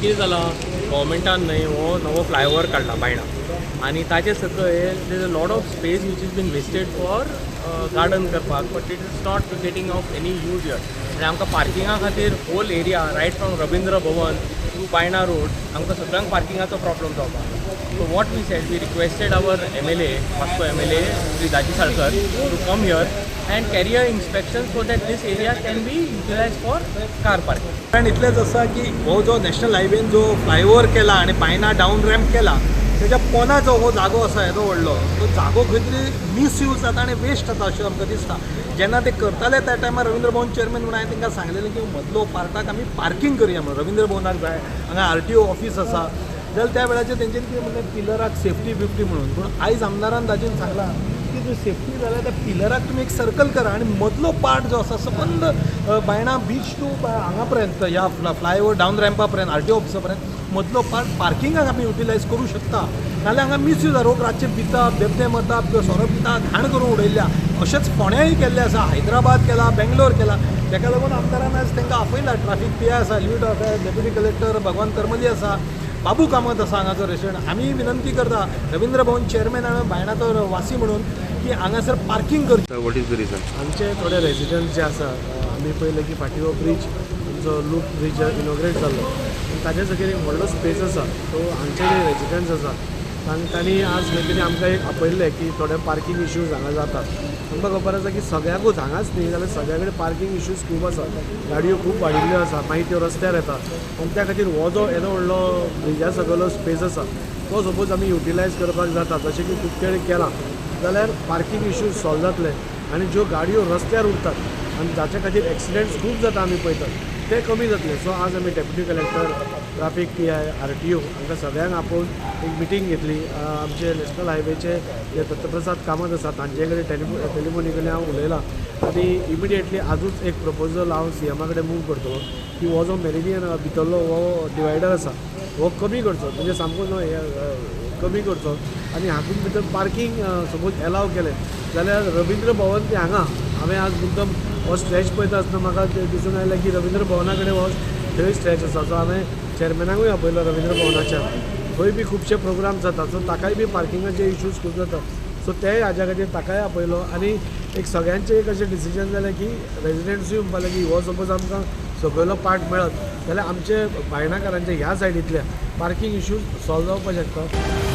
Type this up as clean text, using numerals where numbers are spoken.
कितें जालां, गव्हर्मेंटान न्हय हो नवो फ्लायओवर काडला बायणा आनी ताचे सकयल there is a lot of space which is been wasted for garden करपाक, but it is not getting of any use here. आनी आमकां पार्किंगा खातीर whole area right from Rabindra Bhavan to Baina road आमकां सगळ्यांक पार्किंगाचो प्रॉब्लम जावपाक लागला. So what we said, we requested our MLA, Vasco MLA Shri Daji Salkar to come here and carry a inspection so that this area can be utilized for car parking. कारण इतलेंच आसा की हो जो national हायवेन जो flyover केला आनी बायना डावन रॅम्प केला तेच्या पोना जो हो जागो आसा येदो व्हडलो तो जागो खंय तरी मिसयूज जाता आनी वेस्ट जाता अशें आमकां दिसता. जेन्ना ते करताले त्या टायमार रवींद्र भवन चेअरमॅन म्हणून हांवें तांकां सांगलेलें की मदलो पार्टाक आमी पार्कींग करया म्हणून. रवींद्र भवनाक जाय, हांगा RTO office आसा जाल्यार त्या वेळाचेर तेंच्यांनी कितें म्हणलें पिलराक सेफ्टी बिफ्टी म्हणून. पूण आयज आमदारान ताजेन सांगलां की जर सेफ्टी जाल्यार त्या पिलराक तुमी एक सर्कल करा आनी मदलो पार्ट जो आसा सबंद बायणा बीच टू हांगा पर्यंत ह्या फ्लायओवर डावन रॅम्पा पर्यंत RTO ऑफिसा पर्यंत मदलो पार्ट पार्किंगाक आमी युटिलायज करूं शकता. नाजाल्यार हांगा मिसयूज लोक रातचे पिता, बेबदे मरता, सोरो पिता, घाण करून उडयल्ल्या. अशेंच फोंड्याय केल्लें आसा, हैदराबाद केला, बेंगलोर केला. ताका लागून आमदारान आयज तांकां आपयला. ट्राफीक PI आसा, लीड आसा, डेप्युटी कलेक्टर भगवान करमली आसा, बाबू कामत आसा हांगाचो रेसिडंट. आमी विनंती करता रवींद्र भवन चेअरमॅन आनी बायणाचो वासी म्हणून की हांगासर पार्किंग करचें. What is the reason? आमचे थोडे रेसिडंट जे आसा, आमी पळयलें की फाटीं हो ब्रीज आमचो लूप ब्रीज इनॉग्रेट जाल्लो, ताच्या सकयल एक व्हडलो स्पेस आसा. सो हांगचे जे रेसिडंट्स आसा तांणी आज खंय तरी आमकां एक आपयल्लें की थोडे पार्किंग इश्यूज हांगा जातात. आमकां खबर आसा की सगळ्याकूच हांगाच न्ही जाल्यार सगळ्या कडेन पार्किंग इश्यूज खूब आसा, गाडयो खूब वाडिल्ल्यो आसा, मागीर त्यो रस्त्यार येतात. आनी त्या खातीर हो जो येदो व्हडलो ब्रिजा सकयलो स्पेस आसा तो सपोज आमी युटिलायज करपाक जाता, जशें की खूब कडेन केलां जाल्यार पार्किंग इश्यूज सॉल्व जातले आनी ज्यो गाडयो रस्त्यार उरतात आनी जाच्या खातीर एक्सिडंट्स खूब जाता आमी पळयतात ते कमी जातले. सो आज आमी deputy collector, traffic PI, RTO हांकां सगळ्यांक आपोवन एक मिटींग घेतली. आमचे नॅशनल हायवेचे जे दत्तप्रसाद कामत आसा तांचे कडेन टेलिफोनिकली हांव उलयलां आनी इमिडिएटली आजूच एक प्रपोजल हांव CMA कडेन मूव करतलो की हो जो मेरिडियन भितरलो हो डिवायडर आसा हो कमी करचो, म्हणजे सामको न्हय कमी करचो आनी हातूंत भितर पार्किंग सपोज एलाव केलें जाल्यार रवींद्र भवन ते हांगा हांवें आज मुद्दम हो स्ट्रेच पळयता आसतना म्हाका दिसून आयलें की रवींद्र भवना कडेन हो थंय स्ट्रेच आसा. सो हांवें चेअरमॅनाकूय आपयलो रवींद्र भवनाच्या, थंय बी खुबशे प्रोग्राम जातात, सो ताकाय बी पार्किंगाचे इश्यूज खूब जातात, सो तेय हाज्या खातीर ताकाय आपयलो. आनी एक सगळ्यांचें एक अशें डिसिजन जालें की रेजिडंट्सूय म्हणपाक लागले की हो सपोज आमकां सकयलो पार्ट मेळत जाल्यार आमचे बायणाकारांचे ह्या सायडींतल्या पार्किंग इश्यूज सॉल्व जावपाक शकता.